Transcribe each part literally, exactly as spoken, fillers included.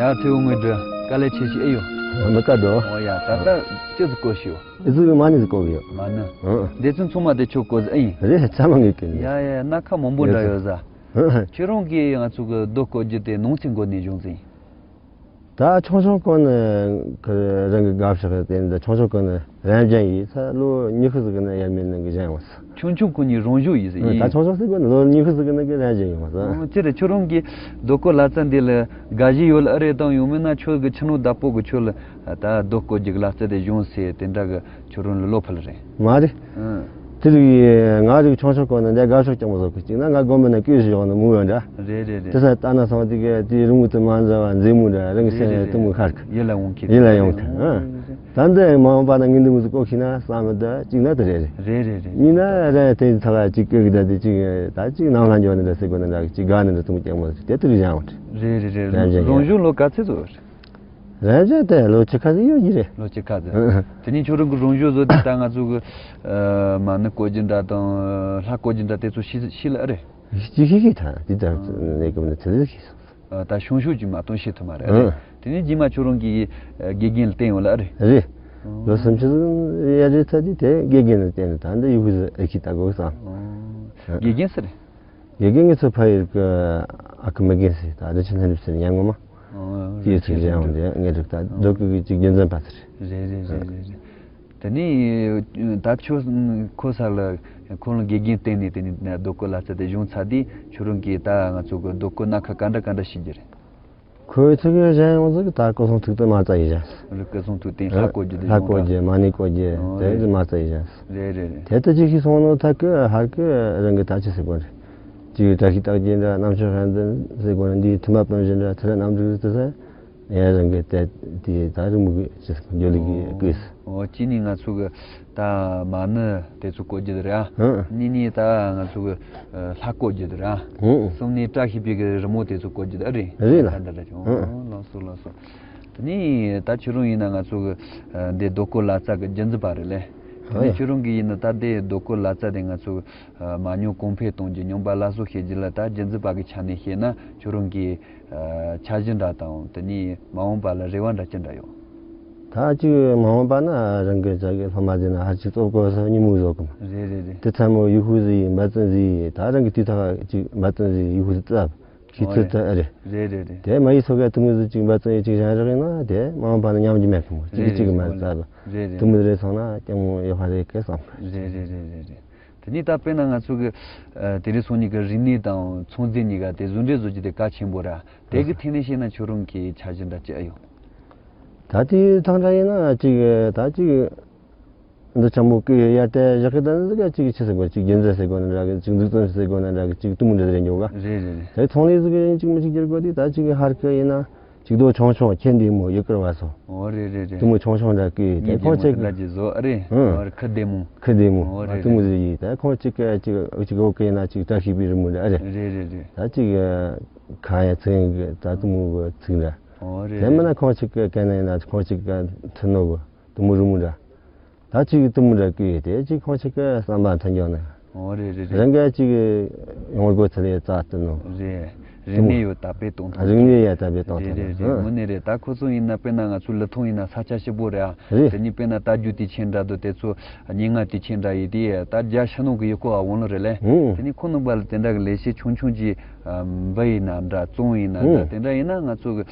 ཨ་ཐེའུ་དངོས་གྲུབ་དཀའ་ལས་ཆེ་ཞིག་ཨེ་ཡོད། མི་དཀའ་འདུག་ཨོ་ཡ། ད་ལྟ་ཅི་ཟིག་གོ་ཤིའོ། ཨི་ཟིག་མ་ནི་ཟིག་གོ་གི་ཡོད། མ་ནི། ཨང་། འདི་ཚོ་ཚང་མ་དེ་ཁྱོད་གོ་ཟིག་ཨེ་ཡིན། རེད། ཚང་མ་ངས་གི་ཡ་ཡིན། ཡ་ཡ། སྣ་ཁ་མང་པོ་འདྲ་ཡོད་ས། ཨང་། ཁྱོད་རང་གིས་ང་ཚོ་གི་རྡོ་བརྐོ་རྒྱུ་དེ་ནང་ཚན་འགོ་ནས་བྱུང་ཟིན། ད་ཆུང་ཆུང་གོ་ནས་ཁོ་རང་གི་དགའ་ཕྱོགས་དེ་འདི་ཆུང་ཆུང་གོ་ནས་རང་བྱན་ཡིན་ས། ལོ་ཉི་ཤུ་ཟིག་གི་ནས་ཡར་མའི་ནང་གི་བྱན་ཡོང་ས། ཆུང་ཆུང་གོ་ནས་རང་བྱུང་ཡིན་ས་ཡིན། ད་ཆུང་ཆུང་ཟིག་གོ་ནས་ལོ་ཉི་ཤུ་ཟིག་གི་ནང་གི་རང་བྱན་ཡོང་ས། ཨོ། ཅི་རེད། ཁྱོད་རང་གིས་རྡོ་བརྐོ་ལག་རྩལ་འདི་ལ་དགའ་ཞེན་ཡོད་ལ་ཨེ་རེད། དང་ཡང་མིན་ན་ཁྱོད་གི་ཆུང་ནུ་བདག་པོ་གི་ཁྱོད་ལ་ད་རྡོ་བརྐོ་རྒྱུ་གི་ལག་རྩལ་དེ་སྦྱོང་ཟེར་དེ་འདྲ་གི་ཁྱོད་རང་ལ་བློ་ཕུལ་རེད། མ་རེད། ཨང་། དེ་རིགས་ང་རིགས་ཆུང་ཆུང་གོ་ནས་འདི་དགའ་ཕྱོགས་རྐྱང་མོ་བཟོ་གི། གཅིག་ན་ང་དགོན་པ་ན་སྐུ་ཞབས་ཡོང་ནས་མུ་ཡོད་འདྲ། རེད་རེད་རེད། དེ་ས་ལྟ་ན་སོང་དེ་ག་དེ་རི་མོ་དེ་མ་འཛའ་བ་མཛེས་མོ་འདྲ་རང་གི་སེམས་ནས་གཏུམ་མོ་ཁར་གི། ཡིད་ལ་འོང་གི། ཡིད་ལ་ཡོང་ཐལ། ཨང་། ད་འདི་མ་འོངས་པ་ན་ངས་འདི་མོ་ཟིག་བརྐོ་ཤེས་ན་བསམ་མི་འདུག་གཅིག་ན་དེ་རེད་རེད། རེད་རེད་རེད། གཉིས་ན་ར་དེ་ཚ་བ་གཅིག་སྐུ་གི་ད་དེ་གཅིག་ད་གཅིག་ནང་ལ་འཇོག་ནི་འདྲ་ཟེར་དགོས་ནི་འདྲ་གི། གཅིག་དགའ་ནི་འདྲ་གཏུམ་མོ་རྐྱང་མོ་ཟིག་དེ་དེ་རིགས་བཞག་འོང་དེ། རེད་རེད་རེད། རང་བཞིན་རང་བྱུང་ལོ་ག་ཚོད་ཚོད་རེད། རང་བྱུང་དེ་ལོ་བཅུ་ཁ་ཟིག་ཡོད་ཀྱི་རེད། ལོ་བཅུ་ཁ་ཟིག་དེ་ནས་ཁྱོད་རང་གི་རང་བྱུང་བཟོ་དེ་ད་ང་ཚོ་གི་ཨ་མ་ཎི་བརྐོ་རྒྱུ་འདྲ་དང་ལྷ་བརྐོ་རྒྱུ་འདྲ་དེ་ཚོ་ཤེས་ཤེས་ལ་ཨེ་རེད། ཅི་ཤེས་ཤེས་ཐལ། དེ་ལྟར་ལས་ཀུན་ནི་ཚེ་ལས་ཤེས་སོང་། ཨ། ད་ཤོང་ཤོག་ཅིག་མ་གཏོང་ཤེས་ཐུབ་མ་རེད། ཨ་རེད། དེ་ནས་རྗེས་མ་ཁྱོད་རང་གི་ཨ་དགེ་རྒན་ལ་བསྟེན་ཡོད་ལ་ཨེ་རེད། རེད། ལོ་སུམ་ཅུ་ཡར་རེད་ཚར་དུས་དེ་དགེ་རྒན་ལ་བསྟེན་ནས་ད་འདི་ཡུ་གུ་ཨེ་ཁི་ལྟ་དགོས་བསམ། ཨ། དགེ་རྒན་སུ་རེད། དགེ་རྒན་ངེད་ཚོ་ཕ་ཡུལ་གི་ཨ་ཁུ་མི་རྒན་ཟེར། ད་རི་ཆུ་ལྷུན་གྲུབ་ཟེར་ཉན་ངོ་མ། ཨོ། ཡོད་ཚིག་གཞན་ཡང་འདི་ངེད་ཚོ་ད་སྡོད་གི་གཅིག་རྒྱུན་འཛིན་པ་ཟེར། རེད་རེད་རེད་རེད་རེད། དེ་ནས་ད་ཁྱོད་ཁོ་ས་ལ་ཁོང་ལ་དགེ་རྒན་བསྟེན་ནས་དེ་ནས་རྡོ་བརྐོ་ལག་རྩལ་དེ་སྦྱོང་ཚར་དུས་ཁྱོད་རང་གིས་ད་ང་ཚོ་གི་རྡོ་བརྐོ་སྣ་ཁ་ག་འདྲ་ག་འདྲ་ཤེས་རྒྱུ་རེད། ཁོའི་ཚོ་གི་གཞན་ཡོངས་ཚོ་གི་ད་སྐུ་གསུང་ཐུགས་རྟེན་མ་རྩ་ཡིན་བཞག་རི་སྐུ་གསུང་ཐུགས་རྟེན་ལྷ་བརྐོ་རྒྱུ་དེ་ལྷ་བརྐོ་རྒྱུ་མ་ཎི་བརྐོ་རྒྱུ་ཨོ་དེ་རེད། ཚོ་མ་རྩ་ཡིན་བཞག་རེད་རེད་རེད། དེ་ལྟ་ཅིག་ཤེས་སོང་ནོ་ད་གི་ཧར་གི་རང་གི་ད་ཅི་ཟེར་དགོས་རེད། ཅིག་བཀྲ་ཤིས་རྟགས་བརྒྱད་འདྲ་རྣམ་དཔྱོད་དཔལ་ལྡན་ཟེར་དགོས་རེད། འདིའི་མཐུན་པ་དཔལ་འབྱོར་འདྲ་ཚེ་རབས་རྣམ་དྲུག་ཟེར་ས། ཡང་རང་གི་དེ་དེ་ད་རི་མོ་གི་ཅི་ཟེར་དགོས་རེད། འཇོ་ལུགས་ཀྱི་སྐུས། ཨོ། གཅིག་ནི་ང་ཚོ་གི་ད་མ་ཎི་དེ་ཚོ་བརྐོ་རྒྱུ་རེད་ཨ། ཨང་། གཉིས་ནི་ད་ང་ཚོ་གི་ལྷ་བརྐོ་རྒྱུ་རེད་ཨ། ཨང་། གསུམ་ནི་བཀྲ་ཤིས་པའི་གི་རི་མོ་དེ་ཚོ་བརྐོ་རྒྱུ་རེད། རེད་ལ། ད་འདི་རེད། ཨང་། ལགས་སོ་ལགས་སོ། དེ་ནི་ད་ཁྱོད་རང་ཡིན་ན་ང་ཚོ་གི་འདི་རྡོ་བརྐོ་ལག་རྩལ་གི་རྒྱུན་འཛིན་པ་རེད་ལེ། དེ་ནི་ཨོ་ཡ། ཁྱོད་རང་གི་ཡིན་ན་ད་འདི་རྡོ་བརྐོ་ལག་རྩལ་དེ་ང་ཚོ་མ་ཉམས་གོང་འཕེལ་གཏོང་རྒྱུ། ཉམས་པ་སླར་གསོ་བྱེད་རྒྱུ་ལ་ད་རྒྱུན་འཛིན་པ་གི་ཆ་ནས་བཤད་ན་ཁྱོད་རང་གི་འཆར་གཞི་འདྲ་དང་དེ་ནས་མ་འོངས་པ་ལ་རེ་བ་འདྲ་ཅི་འདྲ་ཡོད། ད་ཅིག་མ་འོངས་པ་ན་རང་གི་ཅག་གི་སློབ་མ་ཟིག་ན་ཧར་ཅིག་སློབ་གོ་ས་ཉིན་མོ་བཟོ་གི་མ། རེད་རེད་རེད། དེ་ཚང་མ་ཡུ་ཧུ་ཟིག་ཡིན་འབད་བརྩོན་ཟིག་ཡིན། ད་རང་གི་དུས་ཐོག་ཅིག་འབད་བརྩོན་ཟིག་ཡུ་ཧུ་ཟིག་བཙབ་ཁྱི་ཚོད་ད་ཨ་རེད། རེད་རེད་རེད། དེ་མ་ཡི་སོ་ག་དུ་མོ་ཟིག་ཅིག་འབད་བརྩོན་ཡིན་ཅིག་རང་རག་ཡིན་ན་དེ་མ་འོངས་པ་ན་ཉམས་རྒྱུ་མེད་གི་མོ། ཅིག་ཅིག་མ་བཙབ། རེད་རེད། དུ་མོ་རེ་སོང་ན་ཀྱང་མོ་ཡོད་ཧ་རེད་གི་བསམ་གི། རེད་རེད་རེད་རེད་རེད། དེ་ནས་ད་དཔེར་ན་ང་ཚོ་གི་ཨ་དེ་རིང་སང་ཉིན་གི་རིག་གནས་དང་ཚོང་རྫས་གཉིས་ཀ་དེ་ཟུང་འབྲེལ་བཟོ་རྒྱུ་དེ་གལ་ཆེན་པོ་ར། དེ་གི་ཐད་ནས་བཤད་ན་ཁྱོད་རང་གི་འཆར་གཞི་འདྲ་ཅི་ཨེ་ཡོད། ད་དེ་ཐང་འདྲ་ཡིན་ན་ཅིག་ད་ཅིག་འདི་ཆང་མོ་ཀི་ཡར་ཏེ་བཞག་གི་ད་ནི་ཟིག་ཅིག་ཆི་ཟེར་དགོས། ཅིག་རྒྱུན་འཛིན་ཟེར་དགོས་ན་འདྲ་གི། ཅིག་འཛུགས་སྐྲུན་ཟེར་དགོས་ན་འདྲ་གི། ཅིག་དུ་མོ་འདྲ་ཟེར་འཇོག་ག། རེད་རེད་རེད། དེ་ཚོང་ལས་ཟིག་ཡིན་ཅིག་མི་ཅིག་བསྒྱུར་དགོས་དེ་ད་ཅིག་ཧར་ཀི་ཡིན་ན། ཅིག་རྡོ་ཆུང་ཆུང་ཁྱེད་འདི་མོ་ཡུ་ཀར་བ་སོ། ཨོ་རེད་རེད་རེད། དུ་མོ་ཆུང་ཆུང་འདྲ་ཀི་དེ་ཁོང་ཆེ་གི། འདྲ་ཅིག་བཟོ་ཨ་རེད། ཨང་། ཨོ་རེད། ཁི་བདེ་མོ། ཁི་བདེ་མོ། ཨོ་རེད། དུ་མོ་ཟིག་ཡིན། ད་ཁོང་ཅིག་གི་ཅིག་ཨུ་ཅིག་ཨོ་ཀི་ཡིན་ན་ཅིག་བཀྲ་ཤིས་པའི་རི་མོ་འདྲ་ཨ་རེད། རེད་རེད་རེད། ད་ཅིག་ཁ་ཡ་ཚིག་གི་ད་དུ་མོ་གི་ཚིག་འདྲ། ཨོ་རེད། དེ་མིན་ན་ཁོང་ཅིག་གི་གན་ན་ཡིན་ན་ཁོང་ཅིག་གི་མཐུན་ནོ་གི་དུ་མོ་རི་མོ་འདྲ། ད་ཅིག་དུ་མོ་འདྲ་ཀི་དེ་ཅིག་ཁོང་ཅིག་གི་བསམ་པ་མཐུན་ཀྱང་ནི། ཨོ་རེད་རེད་རེད། རང་ག་ཅིག་ཡོང་སྒོ་ཚུལ་ལས་རྩ་བཏུ་ནོ། རེད། རིག་གནས་ཡོད་དར་སྤེལ་གཏོང་ཐབས། རིག་གནས་ཡོད་དར་སྤེལ་གཏོང་ཐབས། རེད་རེད་རེད། དངོས་གནས་རེད། ད་ཁོ་ཚོ་ཡིན་ན་དཔེར་ན་ང་ཚོ་ལི་ཐང་ཡིན་ན་ས་ཆ་སྐྱིད་པོ་རེད་ཨ། རེད། དེ་ནས་དཔེར་ན་རྟ་རྒྱུག་དུས་ཆེན་འདྲ་འདུག་དེ་ཚོ་སྙན་ངག་དུས་ཆེན་འདྲ་ཡིན་དེ་ད་རྒྱ་ཕྱི་ནང་གི་ཡུལ་སྐོར་བ་འོང་ལོ་རེད་ལེ། ཨང་། དེ་ནས་ཁོ་ནང་པ་ལ་དེ་འདྲ་གི་ལས་བྱེད་ཆུང་ཆུང་གི་འབུ་ཡིན་ན་འདྲ་བཙོང་ཡིན་ན་འདྲ། ཨང་། དེ་འདྲ་ཡིན་ན་ང་ཚོ་གི་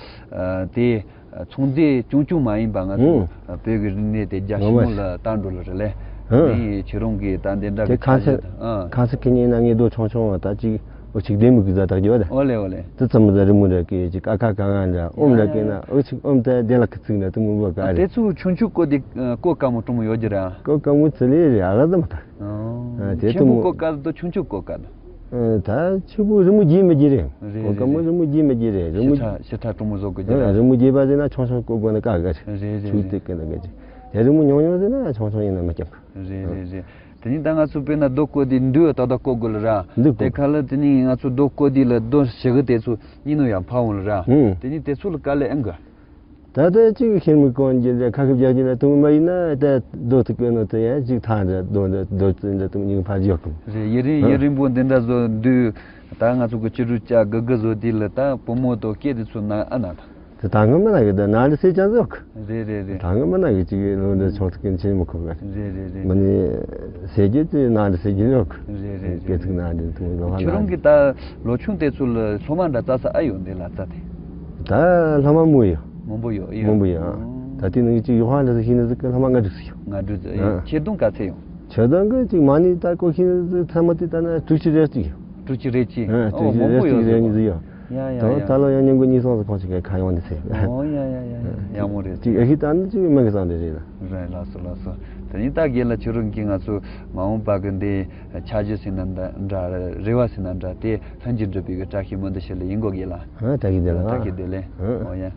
དེ། ཚོང་རྫས་ཆུང་ཆུང་མ་ཡིན་པ་ང་ཚོ་ཨང་། བོད་ཀྱི་རིག་གནས་དེ་རྒྱ་ཕྱི་ནང་ལ་བཏང་འགྲོ་ལ་རེད་ལེ། ཨང་། དེ་ཁྱེད་རང་གིས་ད་འདི་འདྲ་དེ་གི་ཁ་ཆ་ཤས་ཞིག་ཨང་། ཁ་ཤས་ཁེ་ཉིན་ན་ངས་རྡོ་ཆུང་ཆུང་བ་ད་ཅིག་འུ་ཅིག་ལྡེ་མིག་གི་ཟ་དག་རྒྱུ་བ་ད། ཨོ་ལེ་ཨོ་ལེ། དེ་ཙམ་ཟ་རི་མོ་འདྲ་གི་ཅིག་ཀ་ཁ་ག་ང་འདྲ་ཨོམ་འདྲ་གི་ན་འུ་ཅིག་ཨོམ་དེ་དེ་ལ་ཁི་ཚིག་འདྲ་དུ་མོ་བ་ག་རེ། དེ་ཚོ་ཆུང་ཆུང་བརྐོ་དེ་བརྐོ་དཀའ་མོ་གྲུང་མོ་ཡོད་ཀྱི་རེད་ཨ། བརྐོ་དཀའ་མོ་ཚི་ལེ་རེད་ཨ་ག་ཙམ་ད། ཨོ། ཨ་དེ་ཆེན་དུ་པོ་མོ་བརྐོ་དཀའ་དོ་ཆུང་ཆུང་བརྐོ་དཀའ་དོ། ཨ་ད་ཕྱུག་པོ་རི་མོ་རྒྱས་མི་རྒྱས་རེད། རེད་གོ་རེད་ཀ་མོ་རེད། རི་མོ་རྒྱས་མི་རྒྱས་རེད། རི་ཞིབ་མོ་ཕྲ་ཞིབ་ཕྲ་གྲོང་མོ་བཟོ་དགོས་ཀྱི་ཨ་རེད། རི་མོ་རྒྱས་པ་ཟེར་ན་ཆུང་ཆུང་བརྐོ་དགོས་ན་དཀའ་གི་རེད། རེད་རེད་ཕྱུག་རེད། དེ་ཀི་ན་གི་རེད། དེ་རི་མོ་ཉུང་ཉུང་ཟེར་ན་ཆུང་ཆུང་ཡིན་ན་མི་སྐྱོབ་གི། རེད་རེད་རེད། དེ་ནི་ད་ང་ཚོ་དཔེར་ན་རྡོ་བརྐོ་དེ་འདུག་ཏག་ཏག་བརྐོ་དགོས་ལ་ར། འདུག་དེ་བརྐོ་ག་ལ་དེ་ནི་ང་ཚོ་རྡོ་བརྐོ་དེ་ལ་རྡོ་ཞིག་གི་དེ་ཚོ་གཉིས་ནོ་ཡང་ཕ་འོང་ལ་ར། ཨང་། དེ་ནི་དེ་ཚོ་ལ་དཀའ་ལས་ཨེ་འགི། ད་ལྟ་གཅིག་ཤེལ་མི་གོན་རྒྱུ་དེ་ཁ་ཁབ་རྒྱག་རྒྱུ་ན་དུང་མ་ཡིན་ན་ད་རྡོ་ཐུག་གི་ནོ་དེ་ཡང་གཅིག་ཐང་འདྲ་རྡོ་འདྲ་རྡོ་རྩི་འདྲ་དུང་ཉིན་ཕར་རྒྱག་གི། རེད། ཡུན་རིང་ཡུན་རིང་པོ་འདི་འདྲ་བཟོ་དུས་ད་ང་ཚོ་གི་ཕྱི་རུ་ལྕགས་དགུ་དགུ་བཟོ་དུས་ལ་ད་བུ་མོ་དང་སྐད་དེ་ཚོ་ན་ཨ་ན་ད། ད་སྔོན་མ་ན་གི་ད་ན་རི་སེ་ཅང་ཟོག་རེད་རེད་རེད། ད་སྔོན་མ་ན་གི་ཅིག་ལོ་འདི་ཆུང་ཚུགས་ཀྱི་ཆེན་མོ་ཁོ་ག་རེད་རེད་རེད། མི་ནི་སེ་རྒྱུ་ཅི་ན་རི་སེ་རྒྱུ་ཟོག་རེད་རེད་རེད། སྐད་ཚིག་ན་རི་དུ་ལོ་ཧ་ན། ཁྱོད་རང་གི་ད་ལོ་ཆུང་དེ་ཚོ་ལ་སློབ་མ་འདྲ་རྩ་ས་ཨ་ཡོད་འདི་ལ་རྩ་དེ། ད་སློབ་མ་མོ་ཡོད། མང་པོ་ཡོད་ཡོད། མང་པོ་ཡོད། ད་དེ་ནང་གི་ཅིག་ཡོ་ཧ་ལ་སི་ཤི་ནི་ཟིག་གི་སློབ་མ་ལྔ་དྲུག་ཙམ་ཡོད། ལྔ་དྲུག་ཙམ་ཡོད། ཆེ་བསྡོམས་ག་ཚད་ཡོད། ཆེ་བསྡོམས་གི་ཅིག་མ་ནི་ད་གོ་ཤི་ནི་ཟིག་ཚད་མ་དེ་ད་ན་དྲུག་ཅུ་རེ་གཅིག་ཡོད། དྲུག་ཅུ་རེ་གཅིག་ཨ་ཨོ་དྲུག་ཅུ་མང་རེ་པོ་གཅིག་ཡོད་རེ་ཟེར་གོ། གཉིས་ཟིག་ཡོད། ཡ་ཡ་ད་ཡ་ད་ལོ་ཡང་ཉིན་གུང་གཉིས་གསུམ་ཙམ་ཁོང་ཅིག་གི་ཁ་ཡོང་ནི་ཟེར། ཨོ་ཡ་ཡ་ཡ་ཡ་ཡག་མོ་རེད། ཅིག་ཨ་ཤི་ད་ནི་ཅིག་མི་གི་བསམ་རེ་རེད་ལ། རེད་ལགས་སོ་ལགས་སོ། དེ་ནི་ད་རྒན་ལགས་ཁྱོད་རང་གིས་ང་ཚོ་མ་འོངས་པ་གི་འདི་འཆར་གཞི་ཟེར་ན་འདྲ་རེ་བ་ཟེར་ན་འདྲ་དེ་ལྷུན་གྱིས་འགྲུབ་པའི་གི་བཀྲ་ཤིས་སྨོན་འདུན་ཞུ་ལེ་ཡིན་གོ་རྒན་ལགས། ཨ་བཀྲ་ཤིས་བདེ་ལེགས། བཀྲ་ཤིས་བདེ་ལེགས། ཨོ་ཡ།